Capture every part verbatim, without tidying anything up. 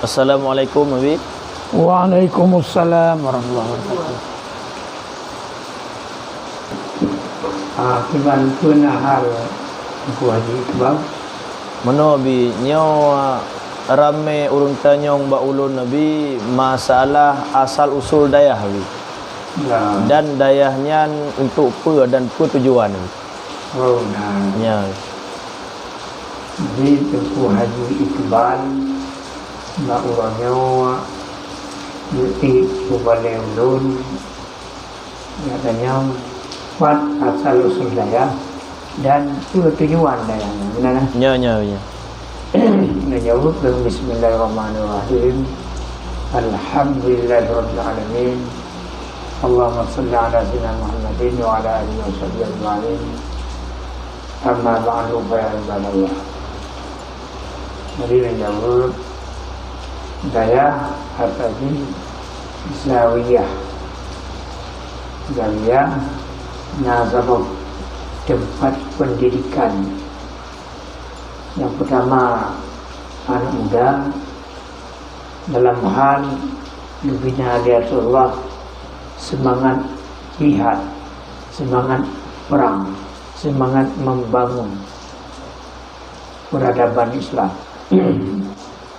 Assalamualaikum, Abi. Waalaikumsalam warahmatullahi wabarakatuh. Ah, kiban peue na hal Teungku Haji Iqbal? Meunoe, Abi, nyoe ramé ureuëng tanyong bak ulôn, Abi, masalah asal usul dayah, Abi. Ya. Dan dayah nyan untuk peue dan peue tujuan, Abi? Oh, na. Ya. Jadi, Teungku Haji Iqbal, bak uroe nyoe, geuék u balée ulôn, geutanyoe pat asal usul dayah dan peue tujuan dayah nyan, beuna, nah? Nyo, nyo, nyo. Neujaweueb deungon bismillahirrahmanirrahim. Alhamdulillahirabbil alamin. Allahumma shalli ala sayyidina Muhammadin wa ala alihi wa sahbihi ajma'in. Amma ba'du, fa ya ibadallah. Jadi, neujaweueb dayah atau jih zawiyah. Zawiyah na saboh teumpat peundidikan. Nyang peutama, aneuk muda dalam hal geubina lé Rasulullah seumangat jihad, seumangat prang, seumangat membangun peradaban Islam.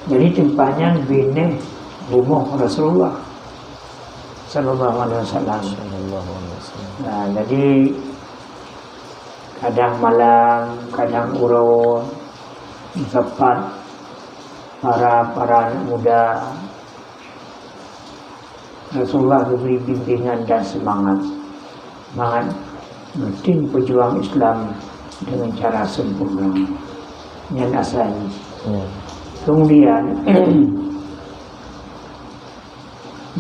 Jadi, teumpat nyan binéh rumoh Rasulullah sallallahu alaihi wasallam. Sallallahu alaihi wasallam. Nah, jadi, kadang malam, kadang uroe, meusapat para, para aneuk muda, Rasulullah geubri bimbingan dan seumangat, seumangat meuteun peujuang Islam deungon cara sempurna. Nyan asai. Ya. Kemudian,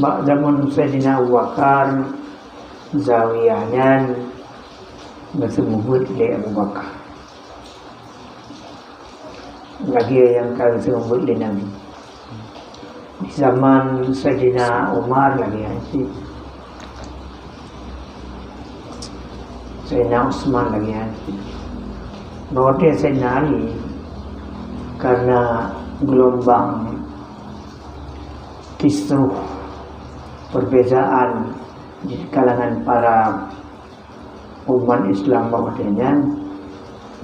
bak zaman Saidina Abu Bakar, zawiyah nyan geuseumeubeuet lé Abu Bakar. Lagée nyang ka geuseumeubeuet lé Nabi. Di zaman Saidina Umar lagée nyan cit. Saidina Utsman lagée nyan cit. Bahwa Saidina Ali, karena gelombang kisruh, perbezaan di kalangan para umat Islam bak watée nyan,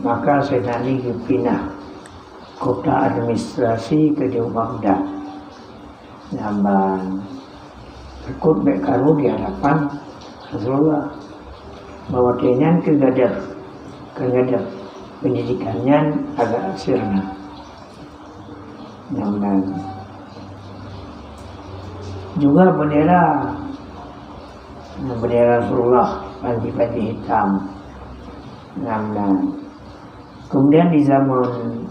maka Saidina Ali geupinah kota administrasi keudéh u Baghdad. Nyan ban takot bék karu di hadapan Rasulullah. Bak watée nyan keu gadôh, keu gadôh pendidikan nyan agak sirna. Nyan ban. Juga bendera, bendera Rasulullah, panji-panji hitam. Nyan ban. Kemudian di zaman,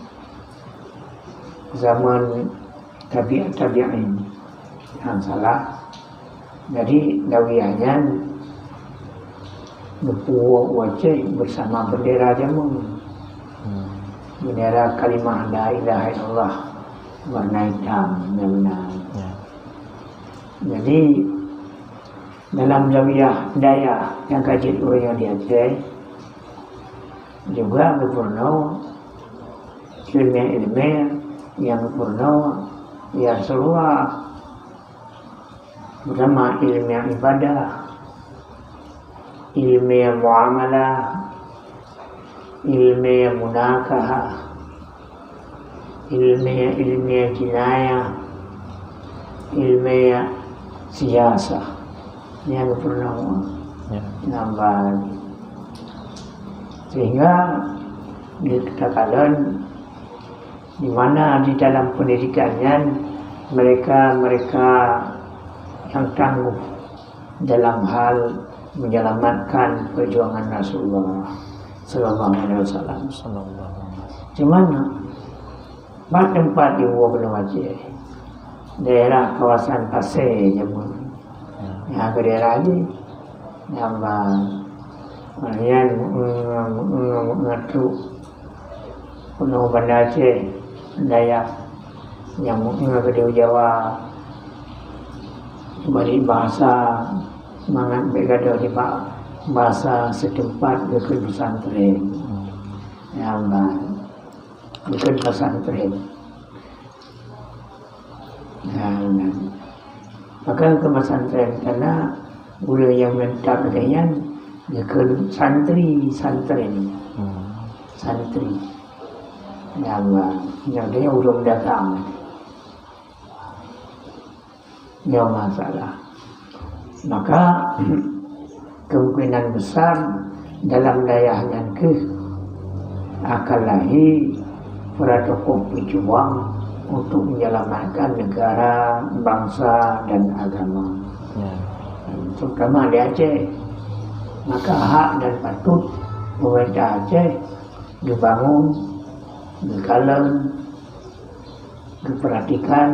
zaman tabi-, tabi'in, nyang salah. Jadi, zawiyah nyan geupeuwoe u Aceh bersama bendera jameun. Hmm. Bendera kalimah la ilaha illallah warna hitam, nyan meunan. Ya. Jadi, dalam zawiyah dayah nyang ka jeuet ureuëng di Aceh, juga geupeurunoe ileumèe-ileumèe nyang geupeurunoe lé Rasulullah, terutama ileumèe ibadah, ileumèe muamalah, ileumèe munakahah, ileumèe, ileumèe jinayah, ileumèe siasah. Nyan peurunoe. Ya. Nambah. Sehingga di takalon di mana di dalam pendidikan nyan mereka-mereka yang tangguh dalam hal menyelamatkan perjuangan Rasulullah sallallahu alaihi wasallam. Sallallahu alaihi wasallam. Cuman, bak teumpat di Aceh, daerah kawasan Pasé jameun. Ya. Nyang keu daerah jih, nyan ban. Nyan, mm, mm, mm, Peunoh Banda Aceh, dayah nyang meu'en keudéh Jawa, bari bahasa, mangat bék gadôh nibak bahasa seuteumpat geukheun pesantren. Nyan ban, geukheun pesantren. Nah, nah. Maka keu pesantren kana ureuëng nyang mantap lagée nyan, geukheun santri, santren. Hmm. Santri. Nyang, nyang dia ureuëng datang. Nyoe masalah. Maka, kemungkinan besar dalam dayah nyan keuh akan lahé para tokoh pejuang untuk menyelamatkan negara, bangsa, dan agama. Ya. Terutama di Aceh. Maka hak dan patut pemerintah Aceh geubangun, geukalon, geupeuratikan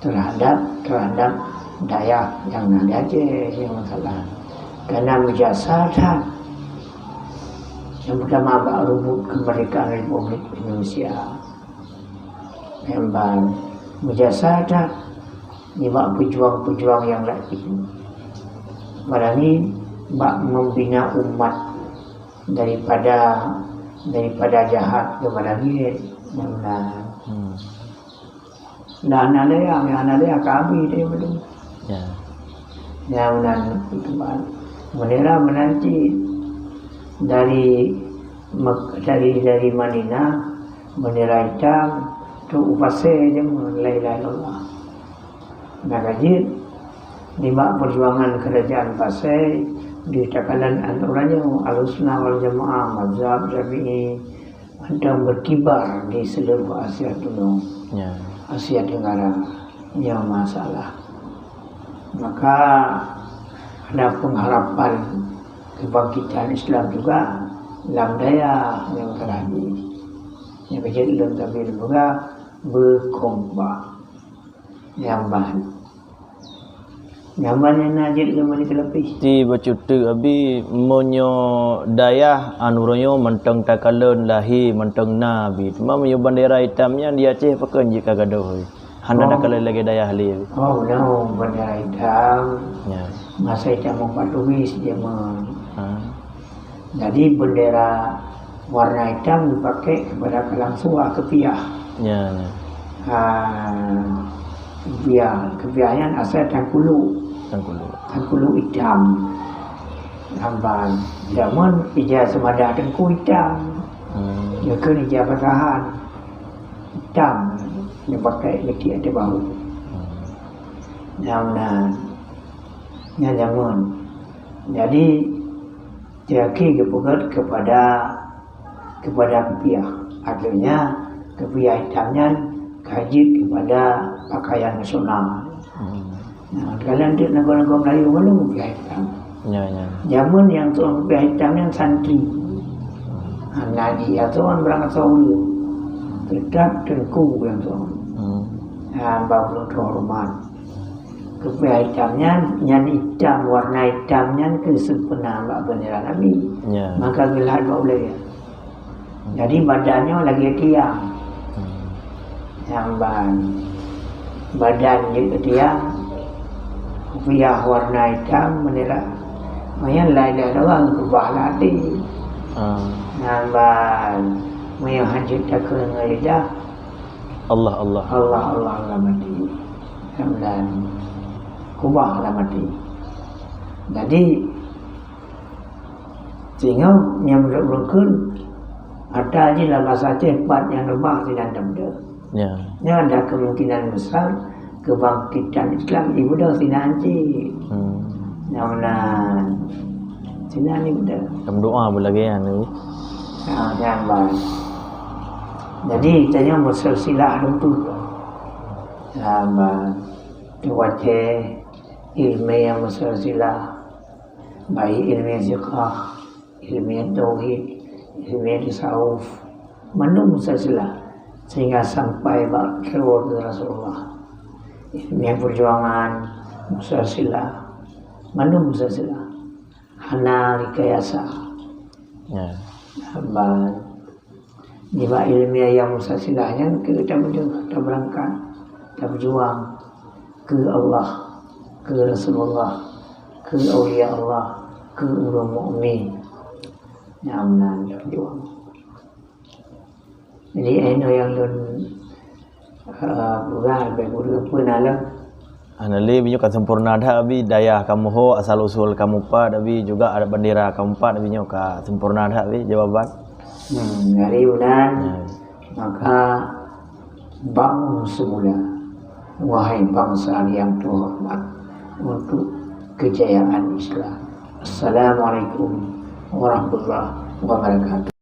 terhadap, terhadap dayah nyang na di Aceh nyang masalah. Karena meujasa that. Nyang peutama bak reubot keumeurdekaan Republik Indonesia. Nyang ban meujasa that nibak pejuang-pejuang nyang laén. Barangkahi bak membina umat daripada, daripada jahat kepada miet. Nyang na. Hmm. Dan ada yang, yang ada yang kami dia betul. Ya. Nyang na itu ban. Bendera menanti dari Mek-, dari, dari Madinah, bendera hitam tu upase je la ilaha illallah. Maka jeuet nibak perjuangan kerajaan Pasai di takalan an uroe nyoe Ahlussunnah wal Jamaah, mazhab Syafi'i, mantong berkibar di seluruh Asia Tenggara. Ya. Asia Tenggara. Nyoe masalah. Maka ada pengharapan kebangkitan Islam juga lam dayah nyang teurjadi. Nyang keuh jeuet lôn tabri peugah beukompak. Nyang ban. Nyang ban nyang na jeuet lôn bri teuleupih. Ti bacut teuk abi, meunyoe dayah an uroe nyoe mantong takalon lahé mantong na abi. Teuma meunyoe bendera hitam nyan di Aceh pakon jeuet ka gadôh abi. Hana Oh. takalon lagée dayah lé abi. Oh, no, bendera hitam. Ya. Masa hitam empat tulis dia mah. Ha. Jadi bendera warna hitam dipakai kepada kalang sua, kepiah. Ya, ya. Ha, kepiah, kepiah nyan asai tangkuluk. Tangkuluk. Tangkuluk hitam. Lamban. Jameun ija seumadah teungku hitam. Hmm. Nyoe keuh ija pasahan. Hitam. Dipakai di ateueh bahu. Hmm. Nyang na. Nyan jameun. Jadi, Teuakhé geupeugét kepada, kepada kupiah. Akhirnya, kupiah hitam nyan ka jeuet kepada pakaian nasional. Hmm. Nah, kalian dek nanggroe-nanggroe Melayu mana kupiah hitam? Ya, ya. Jameun nyang tuan kupiah hitam nyan santri. Hmm. Nah, ngaji ya tuan berangkat sahur. Tetap teungku yang tuan. Hmm. Nah, bak ulôn hormat. Kupiah hitam nyan, nyan hitam, warna hitam nyan keuh sempurna bak bendera Nabi. Ya. Maka geulhat bak ulée. Jadi, badan nyoe lagée tiang. Hmm. Nyang ban. Badan jeuet keu tiang, kupiah warna hitam, bendera. Meunan laén-laén ureuëng keubah lam até. Ah. Nyang ban. Meunyoe hana jeuet takheun ngon lidah, Allah, Allah. Allah, Allah lam até. Kemudian kubah lam até. Jadi, singoh nyang meureukeun ata jih lam basa Aceh pat nyang reubah sinan teumeudeuh. Ya. Nyan ada kemungkinan besar kebangkitan Islam ibeudôh sinan cit. Hmm. Nyang meunan. Sinan ibeudôh. Dalam doa pun lagée nyan tu. Ha, nyan ban. Jadi, tanyoe meusilsilah lom tu. Nyan ban. Teuwacée ilmu nyang meusilsilah. Baik ilmu fiqah, ilmu tauhid, ilmu tasawuf, mandum meusilsilah sehingga sampai bak keuluwarga Rasulullah. Ilmu perjuangan meusilsilah, mandum meusilsilah. Hana rekayasa. Ya. Ban. Nibak ilmiah nyang meusilsilah nyan keu tabeudôh, tabeurangkat, tabeujuang keu Allah, keu Rasulullah, keu aulia Allah, keu ureuëng mukmin. Nyang meunan tabeujuang. Jadi, inoe nyang lôn Ah, peugah, leubeh kureueng peue na lom. Hana lé, binyoe ka sempurna that, Abi. Dayah kamoe ho, asal usul kamoe pat, Abi, juga adat bandera kamoe pat, binyoe ka sempurna that, Abi, jawaban. Hmm, dari bulan, Ya. maka bangun semula, wahai bangsa yang terhormat, untuk kejayaan Islam. Assalamualaikum warahmatullahi wabarakatuh.